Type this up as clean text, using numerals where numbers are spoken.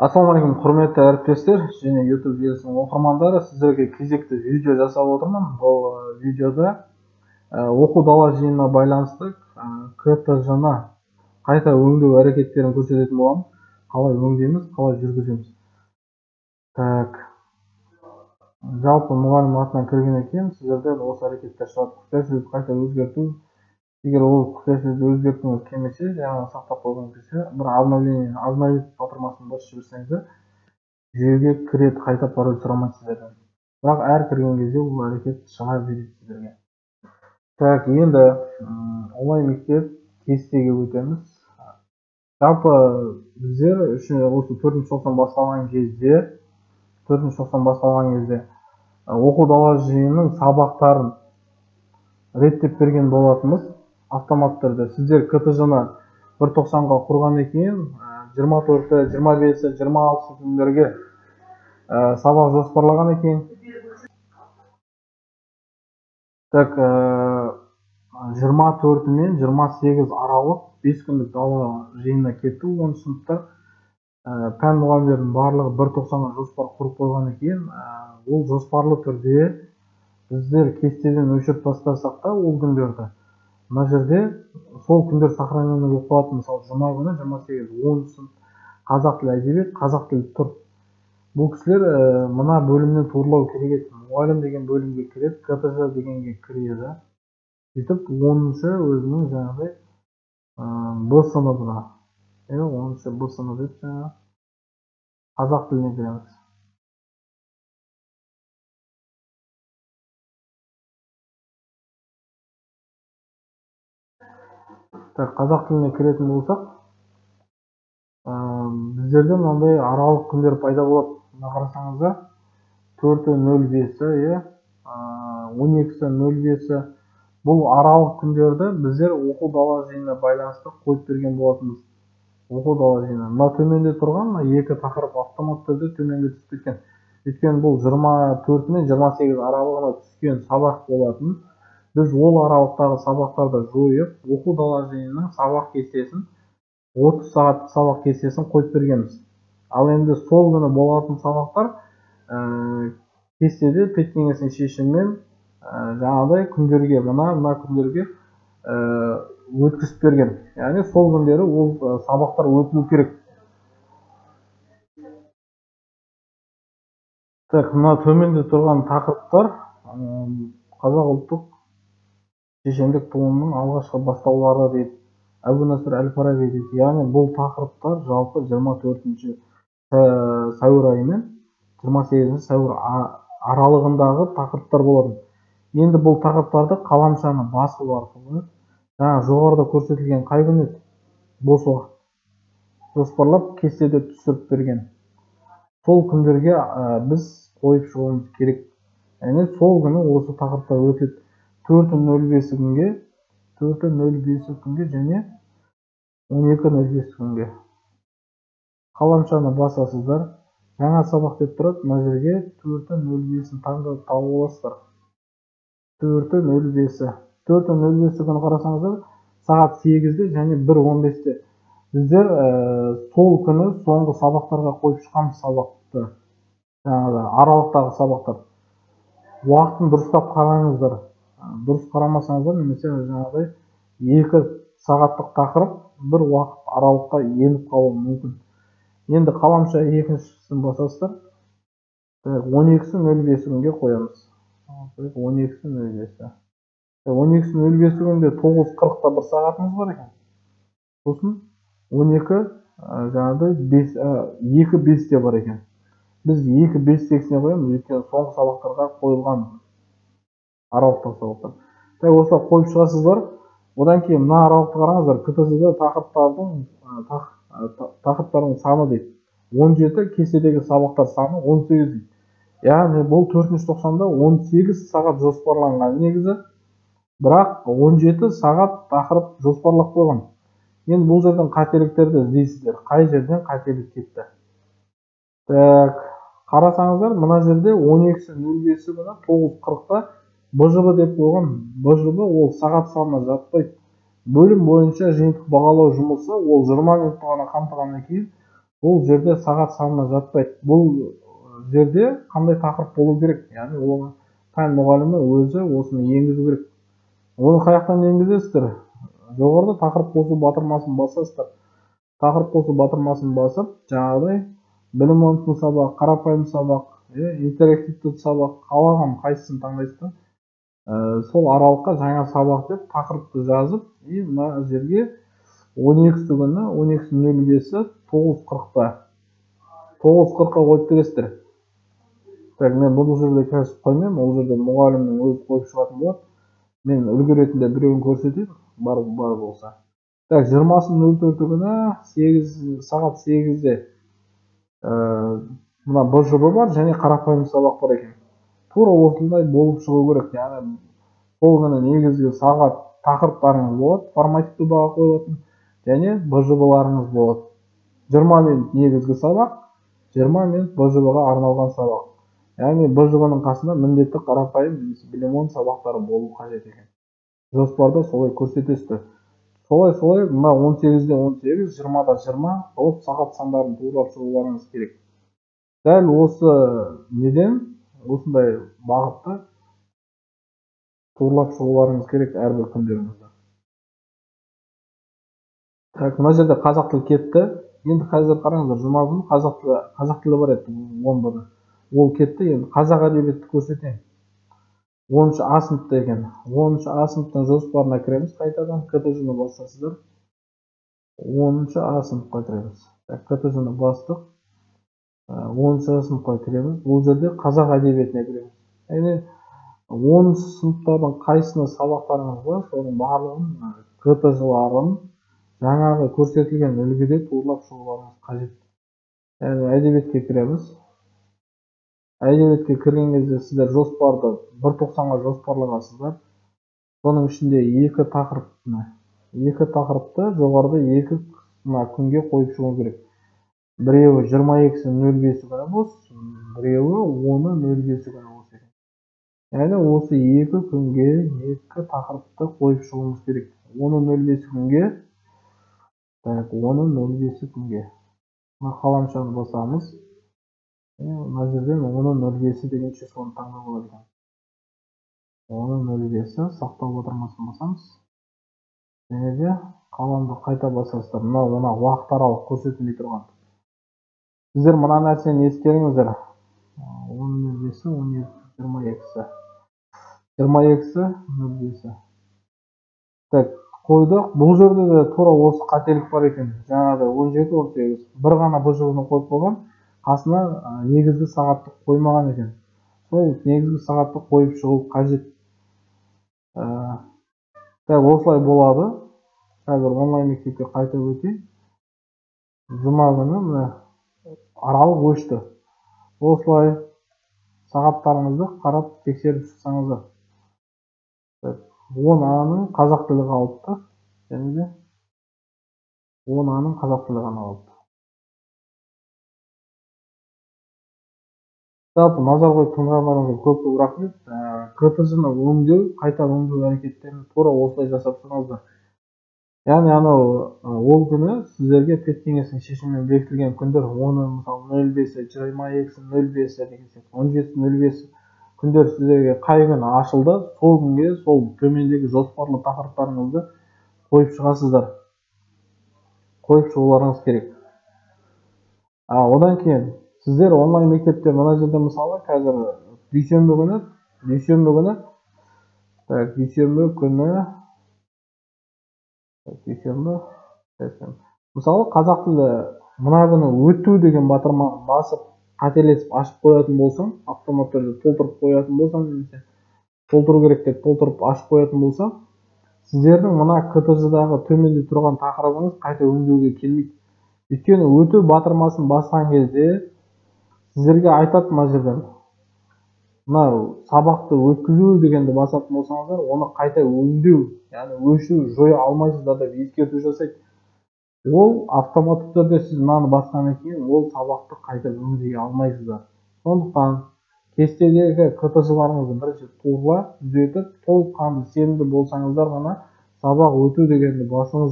Ассалаумағалейкум, құрметті әріптестер және YouTube желісінің оқырмандары. Сіздерге кезекті видео жасап отырмын. Бұл видеода оқу дала жиынына байланысты КТЖ-ны қайта өңдеу әрекеттерін көрсететін боламын. Қалай өңдейміз, қалай жүргіземіз. Так. Жалпы мұғалім атынан кіргеннен кейін сіздерден осы әрекеттер шығады. Құпия сөзді қайта өзгерту. Егер ол құпия сөзді өзгерткіңіз келмесе, жаңағы сақтап қойғыңыз келсе, бір обновление, обновить батырмасын басып жіберсеңіздер, жүйеге кіреді, қайта пароль сұрамайды сіздерден. Бірақ әр кірген кезде ол әрекет шыға береді сіздерге. Так, енді онлайн мектеп кестеге өтеміз. Жалпы біздер үшін осы төртінші тоқсан басталған кезде, төртінші тоқсан басталған кезде оқу дала жиынының сабақтарын реттеп берген болатынбыз. Автомат түрде. Сіздер КТЖ-ны бір тоқсанға құрғаннан кейін жиырма төрті, жиырма бесі, жиырма алтысы күндерге сабақ жоспарлаған екен. Так, жиырма төрті мен жиырма сегіз аралық 5 күндік дала жиынына кетті. 10 сыныптар. Пән мұғалімдерінің барлығы бір тоқсанға жоспар құрып қойғаннан кейін, ол жоспарлы түрде біздер кестеден өшіріп тастасақ та ол күндерді, мына жерде сол күндер сохранение болып қалады. Мысалы, жұма күні жиырма сегіз, он сынып қазақ тілі әдебиет, қазақ тілі тұр. Бұл кісілер мына бөлімнен туралау керек еді. Мұғалім деген бөлімге кіреді, КТЖ дегенге кіреді. Сөйтіп оныншы өзінің жаңағыдай Б сыныбына, оныншы Б сыныбы деп жаңағы қазақ тіліне кіреміз. Так, қазақ тіліне кіретін болсақ, біздерде мынандай аралық күндер пайда болады. Мына қарасаңыздар, төрті нөл бесі, он екісі нөл бесі. Бұл аралық күндерді біздер оқу дала жиынына байланысты қойып берген болатынбыз. Оқу дала жиыны. Мына төменде тұрған мына екі тақырып автомат түрде төменге түсіп кеткен. Өйткені бұл жиырма төрті мен жиырма сегіз аралығына түскен сабақ болатын. Біз ол аралықтағы сабақтарды жойып, оқу дала жиынының сабақ кестесін, 30 сағаттық сабақ кестесін қойып бергенбіз. Ал енді сол күні болатын сабақтар кестеде педкеңестің шешімімен жаңағыдай күндерге, мына күндерге өткізіп берген. Яғни сол күндері ол сабақтар өтілу керек. Так, мына төменде тұрған тақырыптар қазақ ұлттық шешендік туынының алғашқы бастаулары дейді, Әбу Насыр әл-Фараби дейді. Яғни бұл тақырыптар жалпы жиырма төртінші сәуір айы мен жиырма сегізінші сәуір аралығындағы тақырыптар болатын. Енді бұл тақырыптарды қаламшаны басу арқылы жаңа жоғарыда көрсетілген қай күн еді? Бос уақыт жоспарлап кестеде түсіріп берген. Сол күндерге біз қойып шығуымыз керек. Яғни сол күні осы тақырыптар өтеді. Төрті нөл бесі күнге, төрті нөл бесі күнге және он екі нөл бес күнге. Қаламшаны басасыздар. Жаңа сабақ деп тұрады. Мына жерге төрті нөл бесін таңдап тауып аласыздар. Төрті нөл бесі. Төрті нөл бесі күні қарасаңыздар, сағат сегізде және бір он бесте. Біздер сол күні соңғы сабақтарға қойып шыққанбыз сабақты. Жаңағы аралықтағы сабақтар. Уақытын дұрыстап қараңыздар. Дұрыс қарамасаңыздар, немесе жаңағыдай 2 сағаттық тақырып бір уақыт аралыққа еніп қалуы мүмкін. Енді қаламша екіншісін басасыздар. Так, он екісі нөл бесі күнге қоямыз. Он екісі нөл бесі. Он екісі нөл бесі күнде тоғыз қырықта бір сағатымыз бар екен. Сосын он екі, жаңағыдай бес, екі бесте бар екен. Біз екі бестегісіне қоямыз, өйткені соңғы сабақтарға қойылған аралықтағы сабақтар. Так, осылай қойып шығасыздар. Одан кейін мына аралықты қараңыздар. КТЖ-да тақырыптардың саны дейді. 17, кестедегі сабақтар саны 18 дейді. Яғни бұл төртінші тоқсанда 18 сағат жоспарланған негізі. Бірақ 17 сағат тақырып жоспарлап қойған. Енді бұл жерден қателіктерді іздейсіздер. Қай жерден қателік кетті? Так, қарасаңыздар, мына жерде он екісі нөл бесі күні тоғыз қырықта БЖБ деп қойған. БЖБ ол сағат санына жатпайды. Бөлім бойынша жиынтық бағалау жұмысы ол 20 минутты ғана қамтығаннан кейін Бұл жерде сағат санына жатпайды. Бұл жерде қандай тақырып болу керек? Яғни ол пән мұғалімі өзі осыны енгізу керек. Оны қай жақтан енгізесіздер? Жоғарыда тақырып қосу батырмасын басасыздар. Тақырып қосу батырмасын басып, жаңағыдай білім онты сабақ, қарапайым сабақ, интерактивті сабақ, қалаған қайсысын таңдайсыздар. Сол аралыққа жаңа сабақ деп тақырыпты жазып, и мына жерге 12-сі күні 12.05-і 9.40-та 9.40-қа қойып бересіздер. Так, мен бұл жерде қазір қоймаймын, ол жерде мұғалімнің өзі қойып шығатын болады. Мен үлгі ретінде біреуін көрсетейін, бар болса. Так, 20.04 күні 8 сағат 8-де мына БЖБ бар және қарапайым сабақ бар екен. Тура осындай болып шығу керек. Яғни сол күні негізгі сағат тақырыптарыңыз болады, формативті баға қойылатын және БЖБ-ларыңыз болады. 20 минут негізгі сабақ, 20 минут БЖБ-ға арналған сабақ. Яғни БЖБ-ның қасында міндетті қарапайым немесе білім сабақтары болу қажет екен. Жоспарда солай көрсетесіздер. Солай мына 18-де 18, 20-да 20 қылып сағат сандарын туралап шығуларыңыз керек. Дәл осы неден осындай бағытта турлап шығуларыңыз керек әрбір күндеріңізді. Так, мына жерде қазақ тілі кетті. Енді қазір қараңыздар, жұма күні қазақ тілі бар еді 10-да. Ол кетті. Енді қазақ әдебиетті көрсетейін. 10 А сыныпта екен. 10 А сыныптың жоспарына кіреміз қайтадан. КТЖ-ны басасыздар. 10 А сыныпқа кіреміз. Так, КТЖ-ны бастық. 10 А сыныпқа кіреміз. Бұл жерде қазақ әдебиетіне кіреміз. Яғни 10 сыныптардың қайсысына сабақтарыңыз бар, соның барлығын КТЖ-ларын жаңағы көрсетілген үлгіде турлап шығуларыңыз қажет. Яғни әдебиетке кіреміз. Әдебиетке кірген кезде сіздер жоспарды 1.90-ға жоспарлағансыздар. Соның ішінде екі тақырыпты жоғарыда екі мына күнге қойып шығу керек. Біреуі 22.05 күні бос, біреуі 10.05 күні бос екен. Яғни осы екі күнге екі тақырыпты қойып шығуымыз керек. 10.05 күнге, так, 10.05 күнге. Мына қаламшаны басамыз. Мына жерден 10.05 деген числоны таңдау болады екен. 10.05 сақтау батырмасын басамыз. Және де қаламды қайта басасыздар. Мына уақыт аралық көрсетілмей тұрған. Сіздер мына нәрсені ескеріңіздер. 10.05, 12, 22-сі. 22-сі, 05-і. Так, қойдық. Бұл жерде де тура осы қателік бар екен. Жаңағыдай 17, 18. Бір ғана БЖБ-ны қойып қойған, қасына негізгі сағатты қоймаған екен. Сол негізгі сағатты қойып шығу қажет. Так, осылай болады. Қазір онлайн мектепке қайта өтейін. Жұма күні мына аралық өшті. Осылай сағаттарыңызды қарап тексеріп шықсаңыздар. 10 А-ның қазақ тілі қалыпты. Және де 10 А-ның қазақ тілі ғана қалыпты. Жалпы назар қойып тыңдағандарыңызға көп-көп рахмет. КТЖ-ны өңдеу, қайта өңдеу әрекеттерін тура осылай жасап шығыңыздар. Яғни анау ол күні сіздерге педкеңестің шешімімен бекітілген күндер 10-ы, мысалы 05-і, 22-сі, 05-і деген сияқты, 17-сі, 05-і күндер сіздерге қай күні ашылды, сол күнге сол төмендегі жоспарлы тақырыптарыңызды қойып шығасыздар. Қойып шығуларыңыз керек. Одан кейін сіздер онлайн мектепте мына жерде мысалы қазір дүйсенбі күні, так, дүйсенбі күні, дүйсенбі, мысалы қазақ тілі мына күні өту деген батырманы басып қателесіп ашып қоятын болсам, автомат түрде толтырып қоятын болсам, немесе толтыру керек деп толтырып ашып қоятын болсам, сіздердің мына КТЖ-дағы төменде тұрған тақырыбыңыз қайта өңдеуге келмейді. Өйткені өту батырмасын басқан кезде сіздерге айтады мына жерден, мына сабақты өткізу дегенді басатын болсаңыздар, оны қайта өңдеу, яғни өшіру, жоя алмайсыздар деп ескерту жасайды. Ол автоматты түрде сіз мынаны басқаннан кейін ол сабақты қайта өңдей алмайсыздар. Сондықтан кестедегі КТЖ-ларыңызды бірінші турлап, түзетіп, толыққанды сенімді болсаңыздар ғана сабақ өту дегенді басыңыздар.